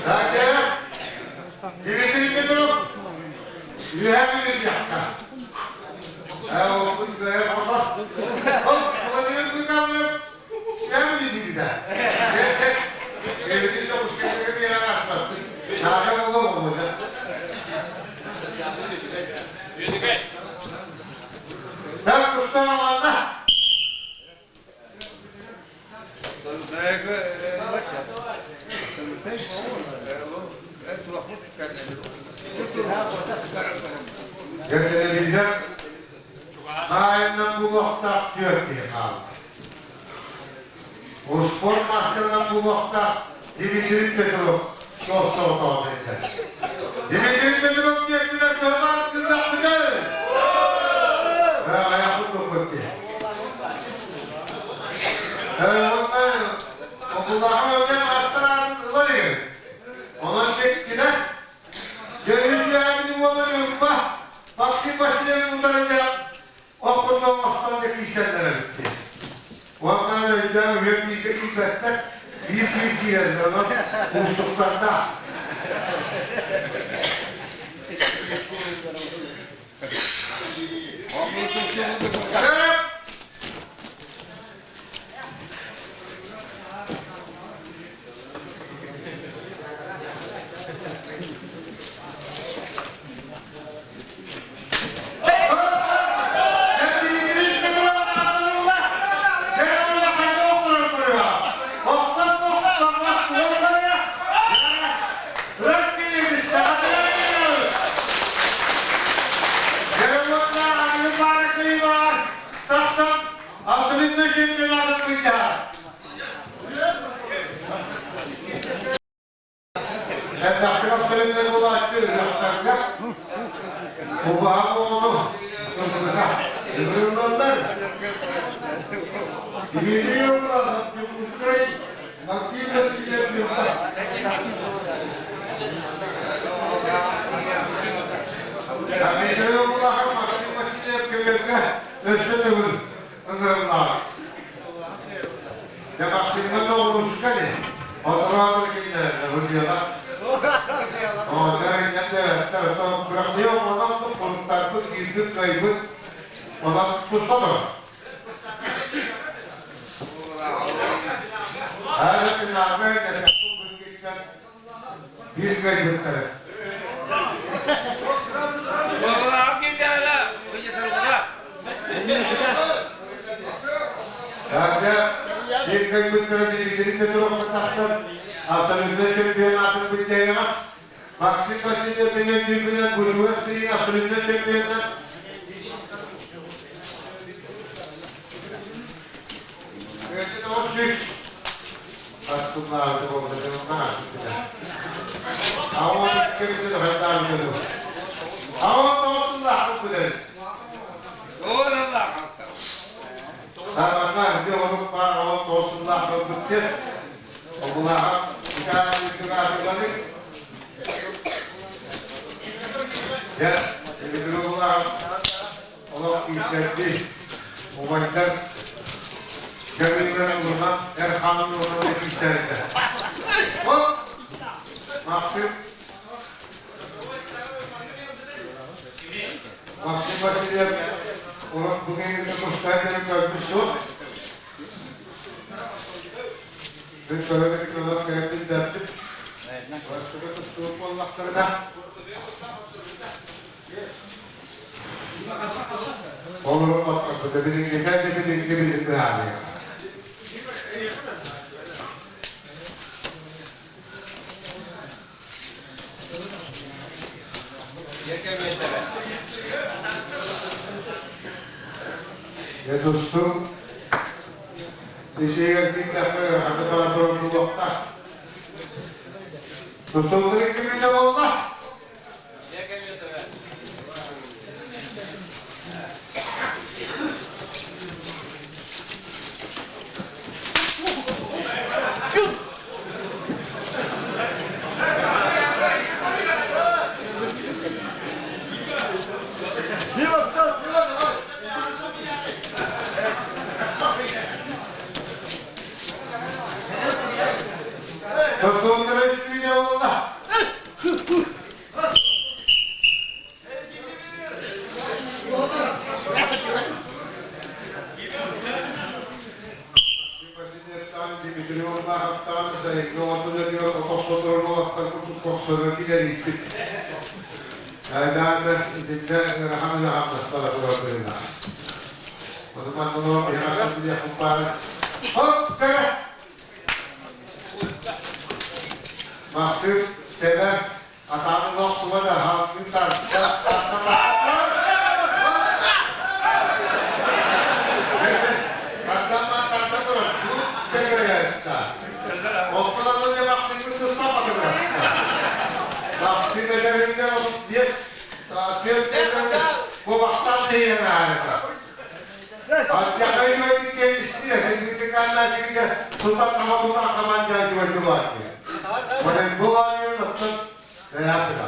Дагера Дмитрий Петров үөһэ бүлүрүйэххэ. Ол кыайар хотор. Ол Владимир Михайлович үөһэ бүлүрүйдэ. Эбитин Дьокуускайга биэрэн ааспаттык. Саха буолуо буолуо. Так кустааланна. Дьэ телевизор хаайынан булуохтаах түөрт киһи хаалла. Успуорт маастарынан булуохтаах Дмитрий Петров суос-соҕотоҕун этэ. Дмитрий Петров диэкилэр кыһамаат кыттахпыты! Айахпыт туппут дии. Уонна Обуллахан өлгөн маастар аатын ылар иһин. Онон дьиктилэр дьэ үс үөһээбити буолар Ньурба Максим Васильевич утарыта ох курдук оҥостон да киирсэллэр эбит дии. Уонна өйдөөн үһүөн бииргэ киирбэттэр, биир-биир киирэллэр, онон уустуктардаах. Тахсан абсолютно чемпионатын былдьаһар. Элбэхтик абсолютнай буолааччы ыһыахтарга убаһа оҕону ылбыта. Ыҥырыллаллар. Дмитрий Облахов, Дьокуускай, Максим Васильев, Ньурба. Дмитрий Облахов, Максим Васильев көмөлгө өссө төгүл ыҥырыллаҕа. Дьэ Максимҥа тоҕуруска дии. Отураатыр киллэрэллэр бу дьыала. Оҕонньор инньэн диэбэттэр. Бырахтыйа оҥонон куруттарбыт, киирбит, кыайбыт. Онон туста турар. Һаара финалга иннэтэ биир кыайбыттара. Дарья биир кыайбыттара Дмитрий Петровка тахсан абсолютнай чемпионатын бүттээҕэ Максим Васильев менен бүүбүнэн Бучугас билигин абсолютнай чемпионат Үс Ассыллаабыты буолла дьонунан аспыта. Аҕа кэмитэ хайдаабыта дуу. Аҕа тоҕусуллаахпыт билэр. Табанна ити орук баар аҕа тоҕусуллаах ылбыт диэн. Обулааҕа итаа үрдүк Дьэ, Ибидуллаах олох киирсэрдии убайдар дьарыыларын ылынан Эрханын ылынан киирсэрдэ. Оп! Максим Максим Васильев урут бүгүҥҥү тустаах көрбүт суох. Мин көрө көрө кэлбит Бастакы тустуук буоллахтарына Олору баттаппыта билиҥҥитэ да билиҥҥи билин быһаарыа. Дьэ тустуу исиигэр киирдэххэ ыараханы бара турар буолуохтаах. Тустууга киминэ буолла? Айдаата итиннэ ыарахан үлэ хамнастара турар быһыылаах. Ону манна биһиэхэ билиэхпит баара. Хоп, кэрэ! Махсыт тэбэр атаҕын охсуба да хаалгын тарта Тардан тарда турар, тут тэбэрэста. Оскуоланы Максимы сыссапатылар. Максим эдэринде 35 кубахтан тиийэн аарыта. Аттяхай үчүгэйдик истире, тилбитикааннаачыгыта тутан таба тутан хамаан дьаачыгай тулааты. Волейбол аайын оттон бэйэппыта.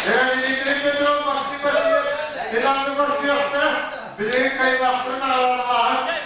Эрэппитэ, бүтэ Максим Васильев финалга көрсүөхтэрэ, билигин кайылаахтарын аҕалаалааһын.